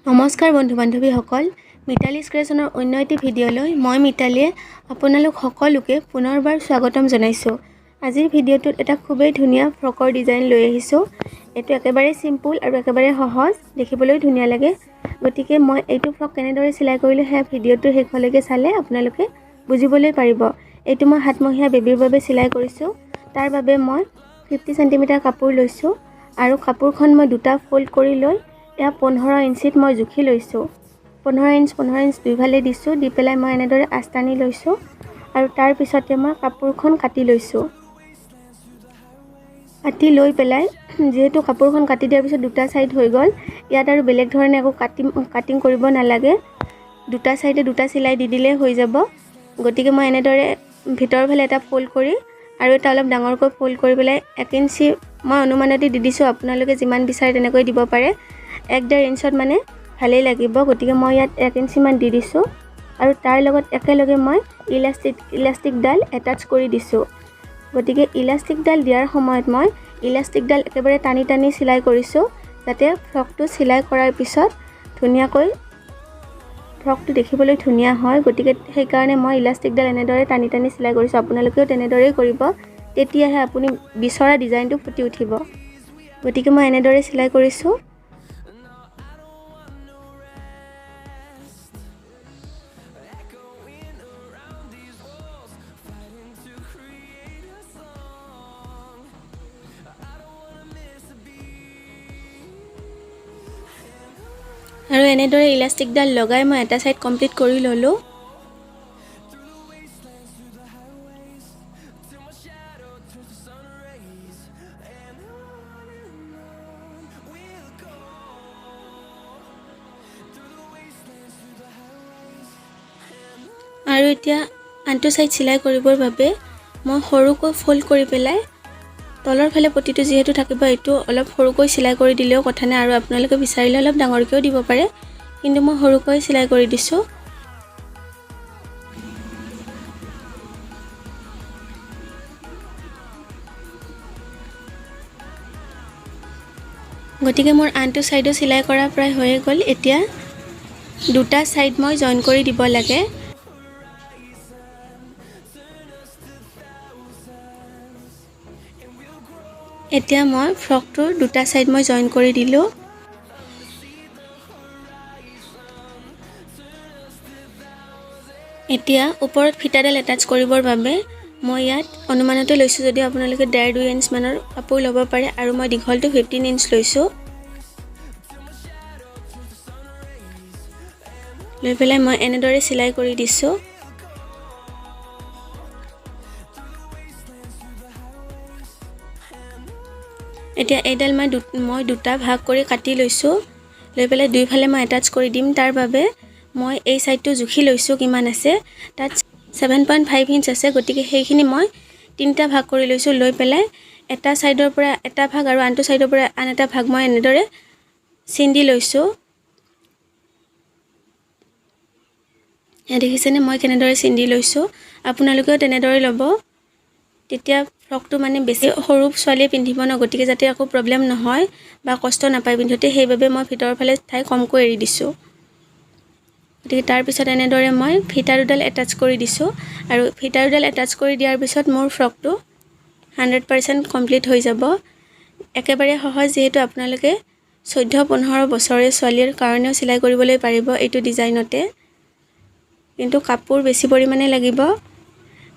নমস্কাৰ বন্ধু বান্ধৱীসকল, মিতালীজ ক্ৰিয়েশ্যনৰ অন্য এটি ভিডিঅ'লৈ মই মিতালীয়ে আপোনালোক সকলোকে পুনৰবাৰ স্বাগতম জনাইছোঁ। আজিৰ ভিডিঅ'টোত এটা খুবেই ধুনীয়া ফ্ৰকৰ ডিজাইন লৈ আহিছোঁ। এইটো একেবাৰে চিম্পুল আৰু একেবাৰে সহজ, দেখিবলৈ ধুনীয়া লাগে। গতিকে মই এইটো ফ্ৰক কেনেদৰে চিলাই কৰিলোঁ সেয়া ভিডিঅ'টোৰ শেষলৈকে চালে আপোনালোকে বুজিবলৈ পাৰিব। এইটো মই 7 মহীয়া বেবীৰ বাবে চিলাই কৰিছোঁ। তাৰ বাবে মই 50 চেণ্টিমিটাৰ কাপোৰ লৈছোঁ আৰু কাপোৰখন মই দুটা ফ'ল্ড কৰি লৈ এয়া 15 ইঞ্চিত মই জুখি লৈছোঁ। 15 ইঞ্চ, 15 ইঞ্চ দুইফালে দিছোঁ। দি পেলাই মই এনেদৰে আঁচ টানি লৈছোঁ আৰু তাৰপিছতে মই কাপোৰখন কাটি লৈছোঁ। কাটি লৈ পেলাই, যিহেতু কাপোৰখন কাটি দিয়াৰ পিছত দুটা ছাইড হৈ গ'ল, ইয়াত আৰু বেলেগ ধৰণে একো কাটিং কৰিব নালাগে। দুটা ছাইডে দুটা চিলাই দি দিলেই হৈ যাব। গতিকে মই এনেদৰে ভিতৰৰ ফালে এটা ফ'ল্ড কৰি আৰু এটা অলপ ডাঙৰকৈ ফ'ল্ড কৰি পেলাই 1 ইঞ্চি মই অনুমানতে দি দিছোঁ, আপোনালোকে যিমান বিচাৰে তেনেকৈ দিব পাৰে। এক ডেৰ ইঞ্চত মানে ভালেই লাগিব। গতিকে মই ইয়াত 1 ইঞ্চিমান দি দিছোঁ আৰু তাৰ লগত একেলগে মই ইলাষ্টিকডাল এটাচ কৰি দিছোঁ। গতিকে ইলাষ্টিকডাল দিয়াৰ সময়ত মই ইলাষ্টিকডাল একেবাৰে টানি টানি চিলাই কৰিছোঁ, যাতে ফ্ৰকটো চিলাই কৰাৰ পিছত ধুনীয়াকৈ ফ্ৰকটো দেখিবলৈ ধুনীয়া হয়। গতিকে সেইকাৰণে মই ইলাষ্টিকডাল এনেদৰে টানি টানি চিলাই কৰিছোঁ। আপোনালোকেও তেনেদৰেই কৰিব, তেতিয়াহে আপুনি বিচৰা ডিজাইনটো ফুটি উঠিব। গতিকে মই এনেদৰে চিলাই কৰিছোঁ। Echoing around these walls, fighting to create a song. I don't wanna miss a beat. আৰু এনেদৰে ইলাষ্টিকডাল লগাই মই এটা ছাইড কমপ্লিট কৰি ল'লোঁ। Through the wastelands, through the highways, till my shadow turns to sun rays. And on we'll go. Through the wastelands, through the highways, and আৰু এতিয়া আনটো ছাইড চিলাই কৰিবৰ বাবে মই সৰুকৈ ফ'ল্ড কৰি পেলাই তলৰ ফালে পটিটো যিহেতু থাকিব, এইটো অলপ সৰুকৈ চিলাই কৰি দিলেও কথা নাই আৰু আপোনালোকে বিচাৰিলে অলপ ডাঙৰকৈও দিব পাৰে, কিন্তু মই সৰুকৈ চিলাই কৰি দিছোঁ। গতিকে মোৰ আনটো ছাইডো চিলাই কৰা প্ৰায় হৈয়ে গ'ল। এতিয়া দুটা ছাইড মই জইন কৰি দিব লাগে। Horizon, turn us to thousands, and we'll grow. এতিয়া মই ফ্ৰকটোৰ দুটা ছাইড মই জইন কৰি দিলোঁ। See the horizon, turn us to thousands. এতিয়া ওপৰত ফিটাডাল এটাচ কৰিবৰ বাবে মই ইয়াত অনুমানতে লৈছোঁ যদিও আপোনালোকে ডেৰ দুই ইঞ্চমানৰ কাপোৰ ল'ব পাৰে আৰু মই দীঘলটো 15 ইঞ্চ লৈছোঁ। Till my shadow turns to sun rays, and লৈ পেলাই মই এনেদৰে চিলাই কৰি দিছোঁ। Through the wastelands, through the highways, and এতিয়া এইডাল মই দুটা ভাগ কৰি কাটি লৈছোঁ। লৈ পেলাই দুইফালে মই এটাচ কৰি দিম। তাৰ বাবে মই এই ছাইডটো জুখি লৈছোঁ কিমান আছে। তাত 7.5 ইঞ্চ আছে। গতিকে সেইখিনি মই তিনিটা ভাগ কৰি লৈছোঁ। লৈ পেলাই এটা ছাইডৰ পৰা এটা ভাগ আৰু আনটো ছাইডৰ পৰা আন এটা ভাগ মই এনেদৰে চিন দি লৈছোঁ। এয়া দেখিছেনে, মই কেনেদৰে চিন দি লৈছোঁ? আপোনালোকেও তেনেদৰে ল'ব। তেতিয়া ফ্ৰকটো মানে বেছি সৰু ছোৱালীয়ে পিন্ধিব ন, গতিকে যাতে একো প্ৰব্লেম নহয় বা কষ্ট নাপায় পিন্ধোতে, সেইবাবে মই ভিতৰৰ ফালে ঠাই কমকৈ এৰি দিছোঁ। গতিকে তাৰপিছত এনেদৰে মই ফিটা দুডাল এটাচ কৰি দিছোঁ আৰু ফিটা দুডাল এটাচ কৰি দিয়াৰ পিছত মোৰ ফ্ৰকটো 100% কমপ্লিট হৈ যাব। একেবাৰে সহজ, যিহেতু আপোনালোকে 14-15 বছৰীয়া ছোৱালীৰ কাৰণেও চিলাই কৰিবলৈ পাৰিব এইটো ডিজাইনতে। কিন্তু কাপোৰ বেছি পৰিমাণে লাগিব।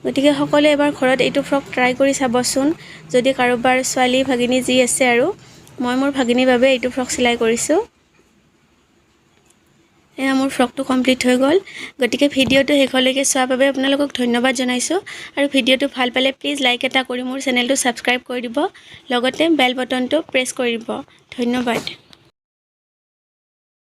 গতিকে সকলোৱে এবাৰ ঘৰত এইটো ফ্ৰক ট্ৰাই কৰি চাবচোন, যদি কাৰোবাৰ ছোৱালী, ভাগিনী যি আছে। আৰু মই মোৰ ভাগিনীৰ বাবে এইটো ফ্ৰক চিলাই কৰিছোঁ। এয়া মোৰ ফ্ৰকটো কমপ্লিট হৈ গ'ল। গতিকে ভিডিঅ'টো শেষলৈকে চোৱাৰ বাবে আপোনালোকক ধন্যবাদ জনাইছোঁ আৰু ভিডিঅ'টো ভাল পালে প্লিজ লাইক এটা কৰি মোৰ চেনেলটো ছাবস্ক্ৰাইব কৰি দিব, লগতে বেল বটনটো প্ৰেছ কৰি দিব। ধন্যবাদ।